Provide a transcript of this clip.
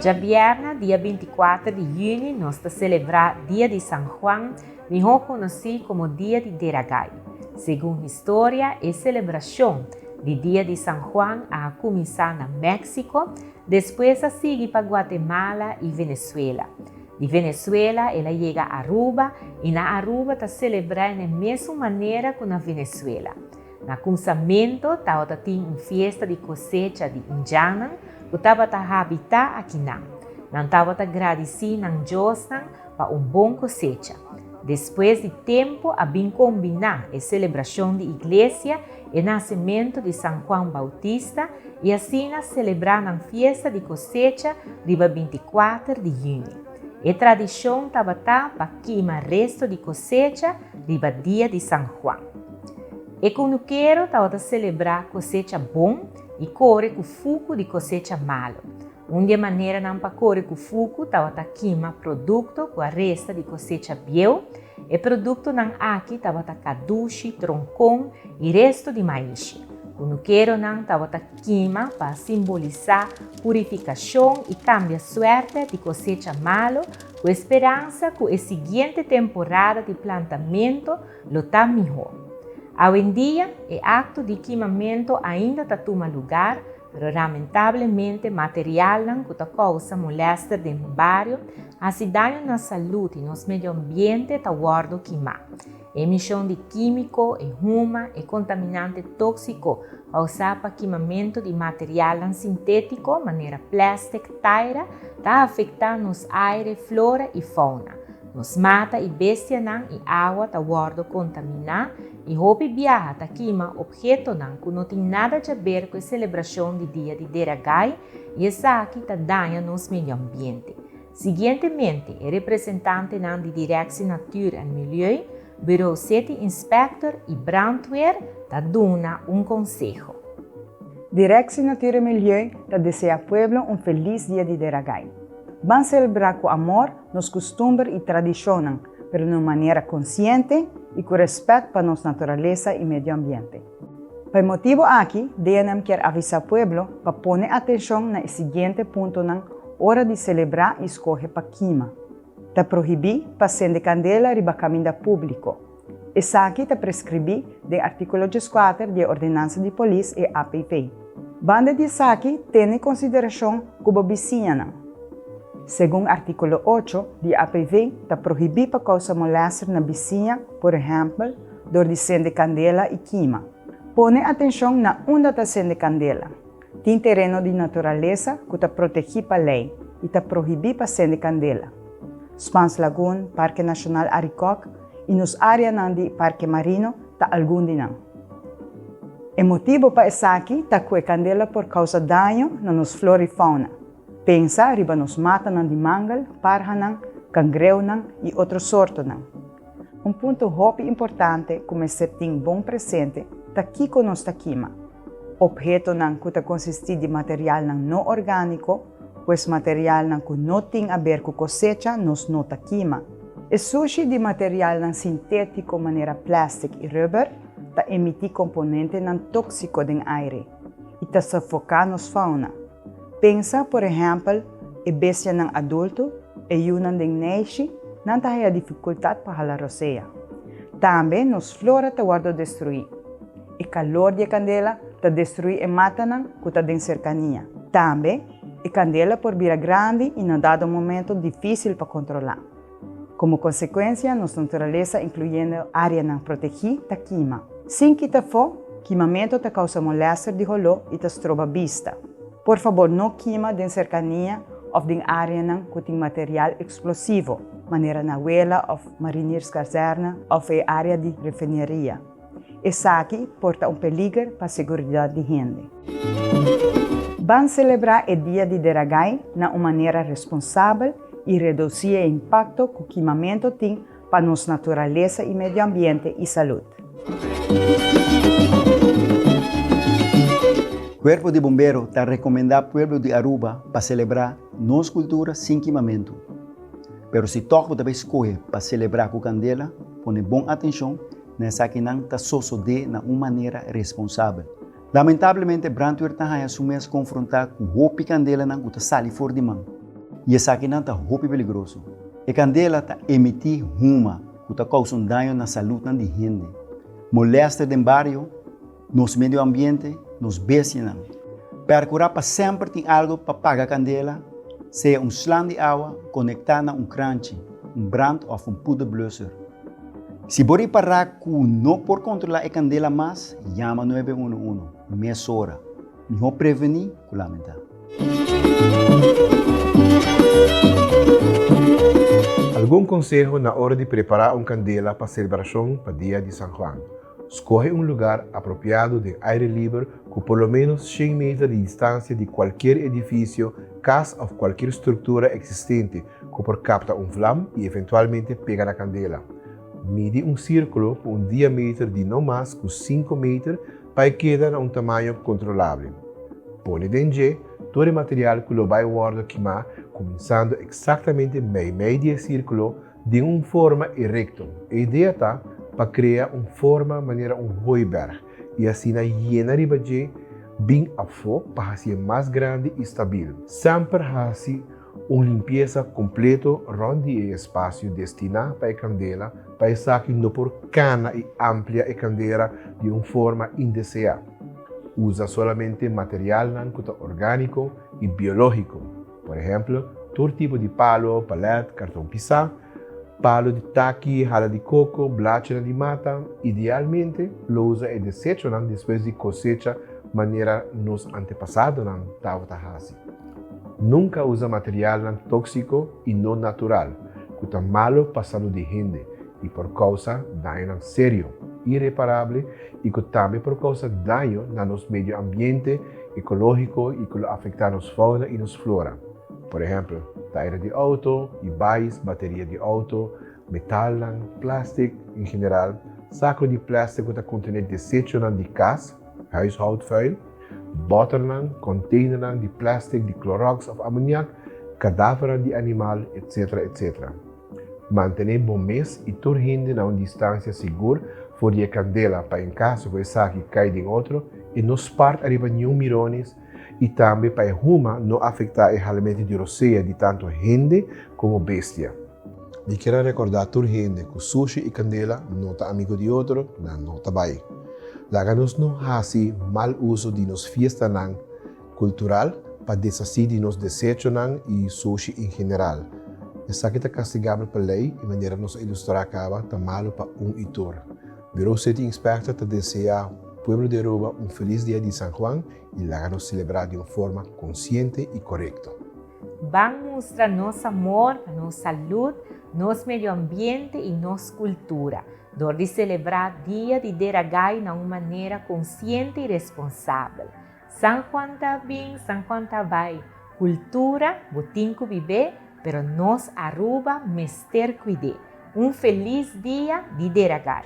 Djabièrnè, dia 24 di yüni, nos ta selebrá Dia di San Juan, mihó konosí komo Dia di Deragai. Segun historia, e selebrashon di Dia di San Juan a kuminsá na Mèksiko, despues a sigui pa Guatemala i Venezuela. Di Venezuela el a yega Aruba i na Aruba ta selebrá n'e mesun manera ku na Venezuela. Na kumsamentu tabata tin un fiesta di kosecha di indjannan ku tabata habitá akinan. Nan tabata gradisí nan diosnan pa un bon kosecha. Despues di tempu a bin kombiná e selebrashon di iglesia, e nasementu di San Juan Bautista i asina selebrá nan fiesta di kosecha riba 24 di yüni. E tradishon tabata pa kima resto di kosecha riba dia di San Juan. E kunukero tabata selebrá kosecha bon i kore ku fuku di kosecha malu. Un di e maneranan pa kore ku fuku tabata kima produkto ku a resta di kosecha bieu. E produktonan aki tabata kadushi, tronkon i resto di maishi. Kunukeronan tabata kima pa simbolisá purifikashon i kambia suerte di kosecha malu ku e speransa ku e siguiente temporada di plantamentu lo ta mihó. Awendia, e akto di kimamentu ainda ta tuma lugar, pero lamentablemente materialnan ku ta kousa molèster den bario, hasi daño na salud i nos medio ambiente ta wòrdu kimá. E emishon di kímiko, e huma, e kontaminante tóksiko kousá pa kimamentu di materialnan sintétiko manera plèstik, taira, ta afektá nos aire, flora i founa. Nos mata i bestianan i awa ta wòrdu kontaminá i hopi biaha ta kima ophetonan ku no tin nada djaber ku e selebrashon di Dia di Deragai i esaki ta daña nos medio ambiente. Siguientemente e representantenan di Directie Natuur en Milieu, Bureau City Inspector i Brandweer ta duna un konseho. Directie Natuur en Milieu ta desea pueblo un felis Dia di Deragai. Ban selebrá ku amor nos kustumber i tradishonnan, pero na un manera konsiente i ku rèspèt pa nos naturalesa i medio ambiente. Pa e motibu aki, DNM kier avisá pueblo pa pone atenshon na e siguiente puntonan ora di selebrá i skohe pa kima. Ta prohibí pa sende kandela riba kaminda públiko. Esaki ta preskribí den artíkulo 14 di e Ordenansa di Polis, e APV. Banda di esaki, tene konsiderashon ku bo bisiñanan. Segun artíkulo 8 di e APV, ta prohibí pa kousa molèster na bisiña, por ehèmpel, dor di sende kandela i kima. Pone atenshon na unda ta sende kandela. Tin tereno di naturalesa ku ta protegí pa lei i ta prohibí pa sende kandela. Spaans Lagoon, Parke Nashonal Arikok i nos áreanan di Parke Marino ta algun di nan. E motibu pa esaki ta ku e kandela por kousa daño na nos flora i fauna. Pensa riba nos matanan di mangel, parhanan, kangreunan i otro sortonan. Un punto hopi importante ku mester tin bon presente ta kiko nos ta kima. Ophetonan ku ta konsistí di materialnan no orgániko, pues materialnan ku no tin aber ku kosecha nos no ta kima. E sushi di materialnan sintétiko manera plèstik i rùber ta emití komponentenan tóksiko den aire i ta sofoká nos fauna. Pensa, por ehèmpel, e bestianan adulto, e yunan den neishi, nan ta haya difikultat pa hala rosea. Tambe nos flora ta wòrdu destruí. E kalor di e kandela ta destruí e matanan ku ta den serkania. Tambe, e kandela por bira grandi i na dado momento difísil pa kontrolá. Komo konsekuensia, nos naturalesa, inkluyendo áreanan protegí, ta kima. Sin kita afó, kimamentu ta kousa molèster di holó i ta stroba bista. Por fabor no kima den serkania òf den áreanan ku tin material eksplosivo, manera na Wela òf Marinierskazerne òf e área di refineria. Esaki por ta un peliger pa seguridat di hende. Ban selebrá e Dia di Deragai na un manera responsabel i redusí e impakto ku kimamentu tin pa nos naturalesa i medio ambiente i salud. Cuerpo di Bombero ta recomenda pueblo di Aruba pa celebra nos cultura sin kimamento. Pero si toch bo ta bay scoge pa celebra cu candela, pone bon atencion na esakinan ta sosodé na un manera responsabel. Lamentablemente brandweer ta haña su mes konfrontá ku hopi kandelanan ku ta sali for di man. I esakinan ta hopi peligroso. E kandela ta emití huma ku ta kousa un daño na saludnan di hende, molèster den bario, nos medio ambiente, nos bestianan. Pèrkurá pa semper tin algu pa paga kandela, sea un slan di awa konektá na un kranchi, un brand òf un poederblusser. Si bo ripará ku no por kontrolá e kandela mas, yama 911 mesora. Mihó prevení ku lamentá. Algun konseho na ora di prepará un kandela pa selebrashon pa Dia di San Juan. Skohe un lugar apropiado den aire liber ku por lo ménos shen meter di distansia di kualkier edifisio, kas òf kualkier struktura eksistente ku por kapta un vlam i eventualmente pega na kandela. Midi un sírkulo ku un diameter di no mas ku sinku meter pa e keda na un tamaño kontrolabel. Pone den dje tur e material ku lo bai wòrdu kimá kuminsando eksaktamente meimei di e sírkulo den un forma erekto. E idea ta pa krea un forma manera un hooiberg i asina yena riba dje bin afó pa hasié mas grandi i stabil. Semper hasi Un limpiesa kompleto rònt di e espasio destiná pa e kandela pa esaki no por kana i amplia e kandera di un forma indeseá. Usa solamente materialnan ku ta orgániko i biológiko, por ehèmpel, tur tipo di palo, palèt, karton pisá, palu di taki, hala di koko, blachinan di mata. Idealmente lo usa e desechonan despues di kosecha manera nos antepasadonan tabata hasi. Nunka usa materialnan tóksiko i no natural ku ta malu pa salú di hende i por kousa dañonan serio, ireparable i ku tambe por kousa daño na nos medio ambiente ekológiko i ku lo afektá nos fauna i nos flora. Por ehèmpel, taira di outo i bais, bateria di outo, metalnan, plástik en general, sako di plástik ku ta kontené desechonan di kas, huishoudvuil, Bòternan, konteinernan di plèstik di kloròks òf amoniak, kadavernan di animal, etc. Etc. Mantené bo mes i tur hende na un distansia sigur for di e kandela pa en kaso ku esaki kai den otro e no spart ariba niun mirones i tambe pa e huma no afektá e halamentu di rosea di tantu hende komo bestia. Mi kier a rekordá tur hende ku sushi i kandela no ta amigu di otro, nan no ta bai. Laga nos no hasi mal uso di nos fiestanan kultural pa deshasí di nos desechonan i sushi en general. Esaki ta kastigabel pa lei i manera nos a ilustrá kaba ta malu pa un i tur. Bureau City Inspector ta deseá pueblo di Aruba un felis dia di San Juan i laga nos selebrá di un forma konsiente i korekto. Ban mustra nos amor pa nos salud, nos medio ambiente y nos cultura dor di celebra Dia di Deragai na un manera consciente y responsabel. San Juan ta bin, San Juan ta bay. Cultura bo tin cu bib'é, pero nos Aruba mester cuid'é. Un feliz Dia di Deragai!